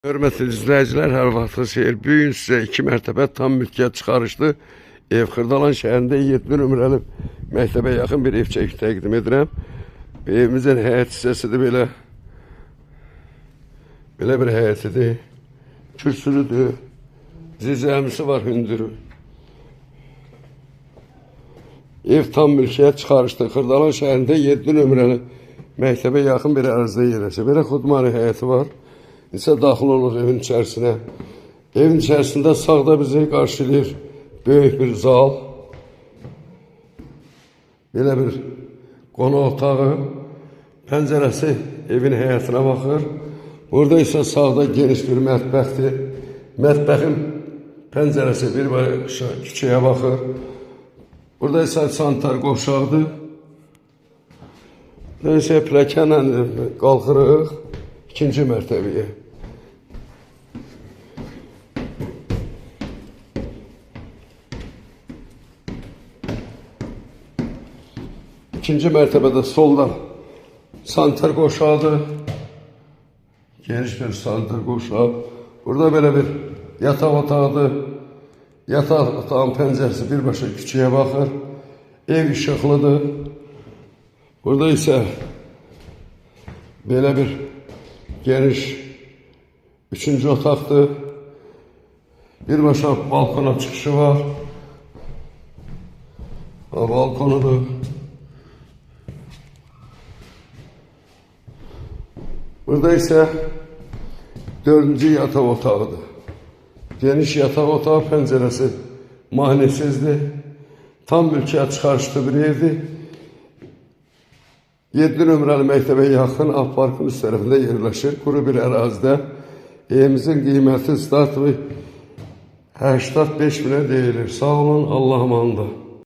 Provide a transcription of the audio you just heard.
Hörmətli izləyicilər, hər vaxtınız xeyir. Bu gün sizə 2 mərtəbə tam mülkiyyət çıxarışlı ev Xırdalan şəhərində 7 nömrəli məktəbə yaxın bir ev çəkib təqdim edirəm. Evimizin həyət hissəsidir belə. Belə bir həyətidir. Kürsülüdür. Zirzəmisi var hündürü. Ev tam mülkiyyət çıxarışlı. Xırdalan şəhərində 7 nömrəli məktəbə yaxın bir ərazidə yerləşir. Belə xudmani həyəti var. İsə daxil oluruq evin içərisinə. Evin içərisində sağda bizi qarşılayır böyük bir zal. Belə bir qonaq otağı. Pəncərəsi evin həyətinə baxır. Burada isə sağda geniş bir mətbəxdir. Mətbəxin pəncərəsi birbaşa küçəyə baxır. Burada isə sanitar qovşağıdır. Burada isə pilləkənlə qalxırıq ikinci mərtəbəyə. İkinci mərtəbədə solda sanitar qovşağıdır. Geniş bir sanitar qovşağı. Burada belə bir yataq otağıdır. Yataq otağın pəncərəsi birbaşa küçəyə baxır. Ev işıqlıdır. Burada isə belə bir geniş üçüncü otaqdır. Birbaşa balkona çıxışı var. Balkonudur. Burada isə dördüncü yataq otağıdır. Geniş yataq otağı, pəncərəsi manesizdir. Tam mülkiyyət çıxarışlı bir evdir. 7 nömrəli məktəbə yaxın Ağ Parkın üst tərəfində yerləşir. Quru bir ərazidə. Evimizin qiyməti startı 85 minə deyilir. Sağ olun, Allah amanında.